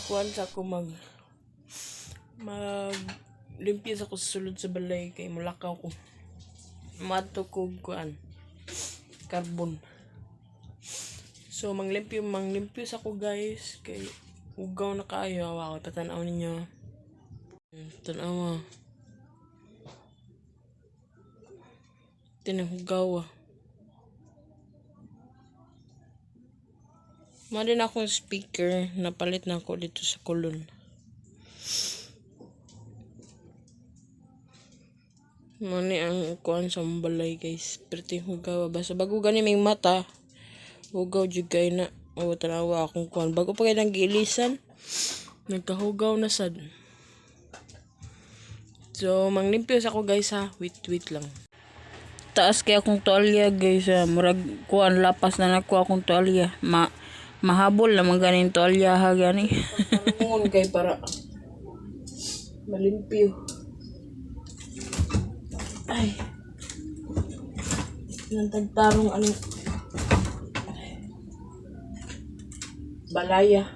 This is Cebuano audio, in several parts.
Magkuan sa ako, mag mag limpyo sa ako sa sulod sa balay kay mulakaw ko. Maadto ko kuan carbon. So manglimpyo sa ko, guys, kay ugaw na kaayo. Awa ko tatanaw ninyo. Tanawa. Tinahugaw ah. Mao din akong speaker, napalit na ako dito sa kulon. Mao ni ang kuan sa among balay, guys. Perting hugaw basta bago gani may mata. Hugaw jud kay na. O tanawa akong kuan. Bago pa kay nang giilisan. Nagkahugaw na sad. So manglimpyo sa ako, guys, ha. Wait, wait lang. Taas kay akong tuwalya, guys, ha. Murag kuan lapas na nako akong tuwalya. Mahabol naman ganing tuwalya ha gani. Tarungon kay para malimpyo. Ay. Nang tagtarong anong balaya.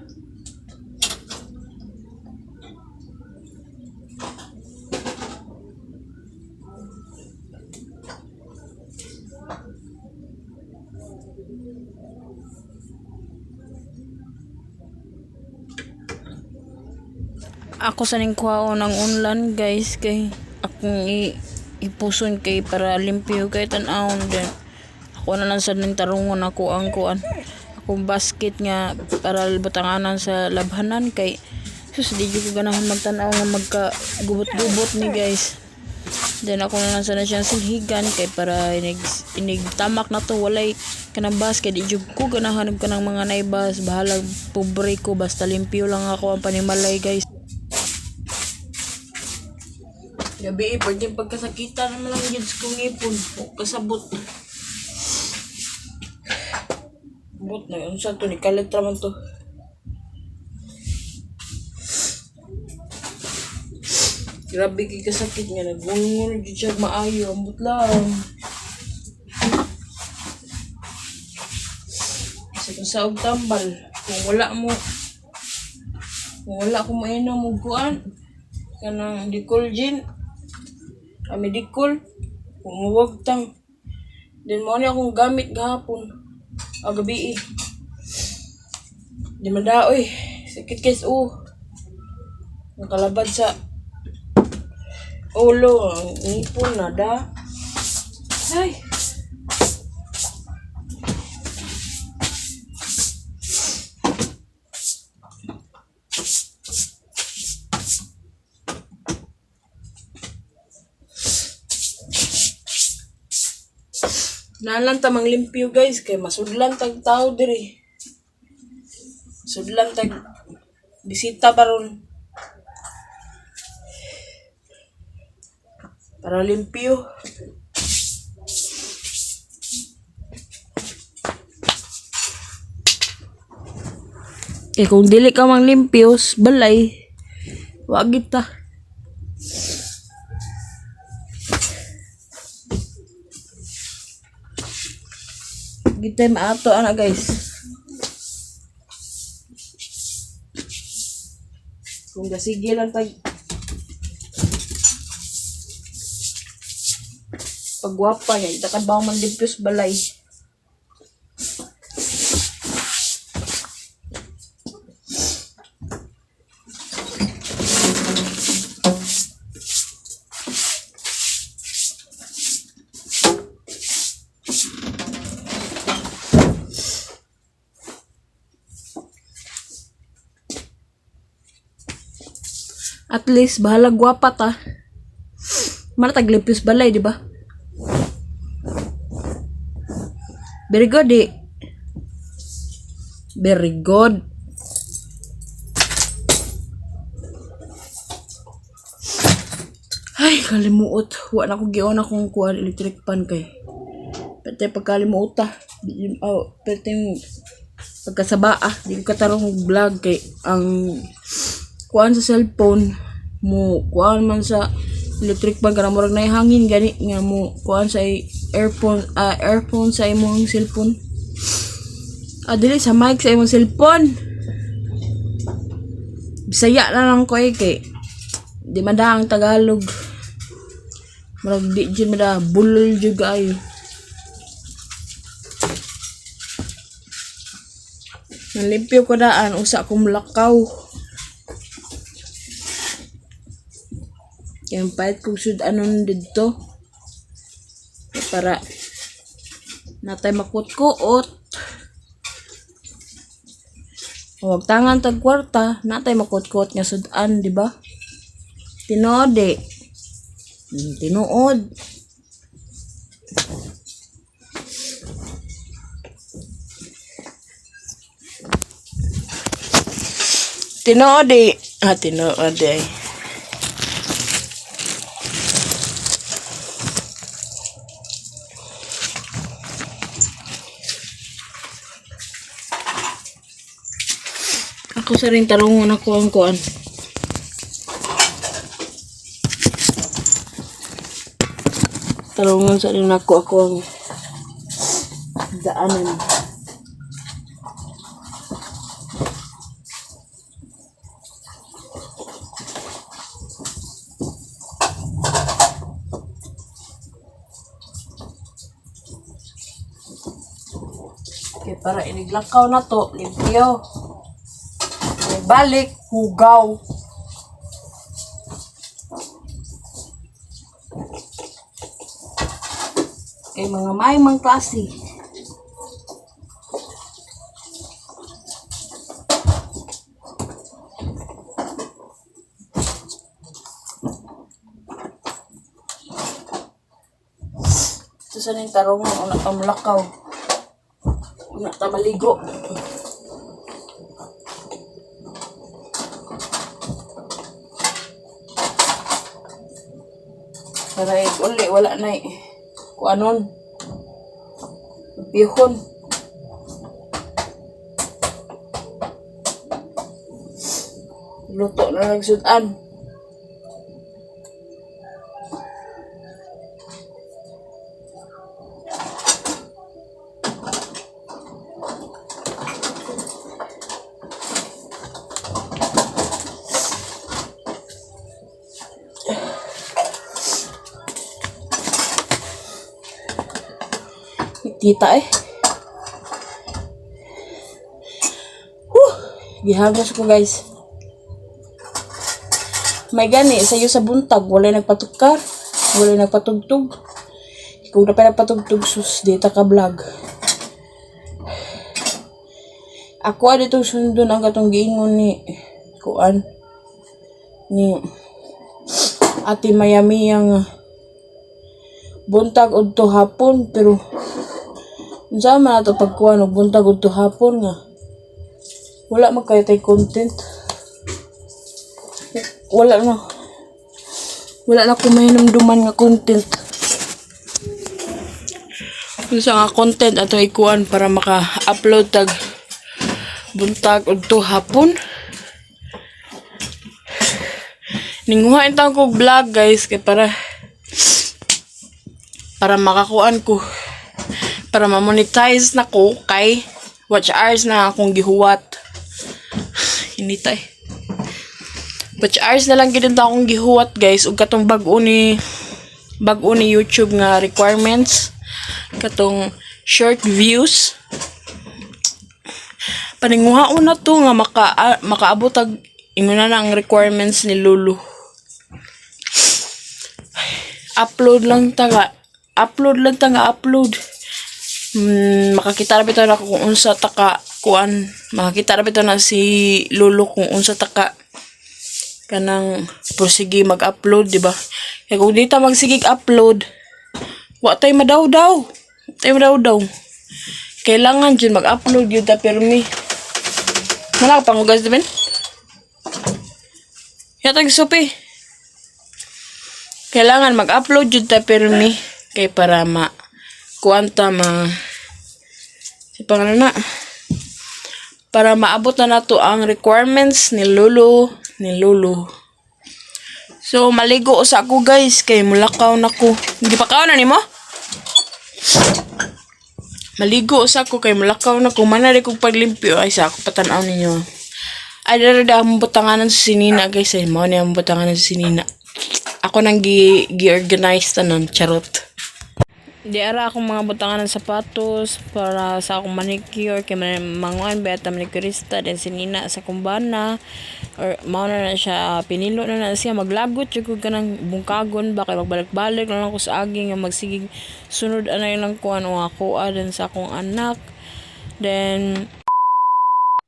Ako sa ning kuhaon ang unlan, guys, kay akong ipuson kay para limpyo kay tan-awon din. Ako na lang sa ning tarungon ako ang kuan. Akong basket nga para butanganan sa labhanan kay sus, di jud ko ganahan magtan-aw nga magka gubot-gubot ni, guys. Then ako na lang sana siyang silhigan kay para inig tamak na to walay kanang basket. Di jud ko ganahan og kanang mga naibas, bahalag pobre ko basta limpyo lang ako ang panimalay, guys. Gabi eh, pwede pagkasakitan naman lang yun sa kong ipon. O kasabot. Bot na yun. Saan to? Ni kalit raman to. Grabe kay kasakit nga. Nagungol jud siya maayo. Ambot lang. Kasi kung sa og tambal, kung wala ko mainom og kuan, kanang Decolgen, kami Dicol, kumuwag tang. Then mo ni akong gamit gahapon, ah, gabi eh. Di man daoy, sakit guys, oh. Nakalabad sa ulo, ang ngipon na da. Ay. Nalan ta manglimpyo, guys, kay masudlan tag tao diri. Sudlan tag bisita baron. Para limpyo. Eh kung dili ka mang limpios, balay, wa kita. Gitay maato ana, guys. Kung gasige lang tag pagwapa niya, ita ka ba man limpios balay. At least, bahala gwapa ta. Mana tag limpios balay, di ba? Very good, eh. Very good. Ay, kalimuot. Wa na ko gion akong kuan electric pan kay. Pwede pagkalimuot ta. Oh, pwede pagkasaba ah. Di ko katarong og vlog kay ang kuan sa cellphone mo kuan man sa electric pan kanang murag naay hangin gani nga mo kuan sa earphone, ah, earphone sa imong cellphone. Ah, dili sa mic sa imong cellphone. Bisaya na lang ko eh kay di madang Tagalog. Murag di jud mada bulol jud kaayo. Nalimpyo ko daan usa ko mulakaw. Kaya pahit kong sud-anon didto. Para natay makut-kuot. Huwag tangan tag kwarta, natay makut-kuot nga sudan, di ba? Tinuod eh. Tinuod. Tinuod eh. Ah, tinuod eh. Ako sa rin tarungon ako ang kuan. Tarungon sa rin ako ako ang daanan. Okay, para iniglakaw na to, limpyo. Balik, hugaw. Kay mga may mang klase. Ito sa ning tarong una pa mulakaw. Una ta maligo. Para uli, wala na eh. Kuanon. Pihon. Luto na nagsudan. Tita eh. Whew! Gihagos ko, guys. May gani sayo sa buntag, walay nagpatukar, walay nagpatugtog. Kung na pa nagpatugtog, sus, dita ka vlog. Ako adto sundon ang katong giingon ni kuan ni Ate Miami ang buntag udto hapon, pero unsa man ato pagkuan og buntag udto hapon nga wala man kayo tay content. Wala na ko mahinumduman nga content, unsa nga content ato ikuan para maka-upload tag buntag udto hapon. Ninguha intawon ko vlog, guys, kay para makakuan ko, para ma-monetize na ko, kay watch hours na akong gihuwat. Inita eh. Watch hours na lang gid akong gihuwat, guys, ug katong bag-o ni YouTube nga requirements, katong short views. Paninguhaon na to nga makaabot ag ingon na ang requirements ni Lulu. Upload lang ta nga upload lang ta nga upload. Makakita ra bitaw na kung unsa ta ka kuan, makakita ra bitaw na si Lulu kung unsa ta ka kanang prosige mag-upload, di ba? Kaya kung di ta magsigig upload, wa tay madaw-daw. Wa tay madaw-daw. Kailangan jud mag-upload yun ta pirmi. Wala ka panghugas, Ben? Yatag sope. Kailangan mag-upload jud ta pirmi kay para ma kuanta ma si pangalan na para maabot na nato ang requirements ni Lulu ni Lulu. So maligo usa ko, guys, kay mulakaw na ko. Hindi pa kaon na nimo? Maligo usa ko kay mulakaw na ko. Manari kog paglimpyo ay sa ako patan-aw ninyo. Ay, dara da akong butanganan sa sinina, guys. Ay, mao ni ang butanganan sa sinina. Ako nang gi-organize tanan, charot. Di ara akong mga butangan ng sapatos para sa akong manicure kay man manguan ba ta manicurista, then sinina sa kumbana or mao na na siya, pinilo na na siya, maglagot jud ko kanang bungkagon ba kay magbalik-balik na lang ko sa agi nga magsigig sunod anay lang kuan o ako then sa akong anak then.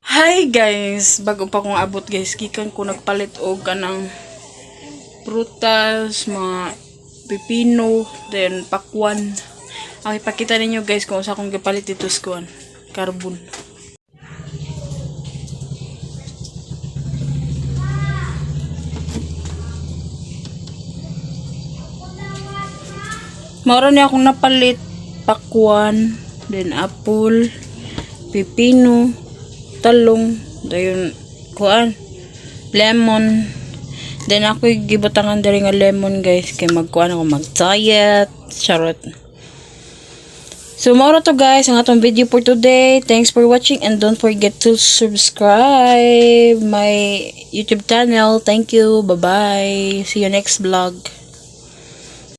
Hi guys, bago pa kong abot, guys, gikan ko nagpalit og kanang prutas, mga pipino, then pakwan. Ang ipakita ninyo, guys, kung sa akong gipalit dito sa kuan, carbon. Mao ra ni akong napalit: pakwan, then apple, pipino, talong, dayon kuan, lemon. Then ako gibutangan diri nga lemon, guys, kay magkuan ako, mag-diet. Charot. So mao ra to, guys, ang atong video for today. Thanks for watching and don't forget to subscribe my YouTube channel. Thank you. Bye-bye. See you next vlog.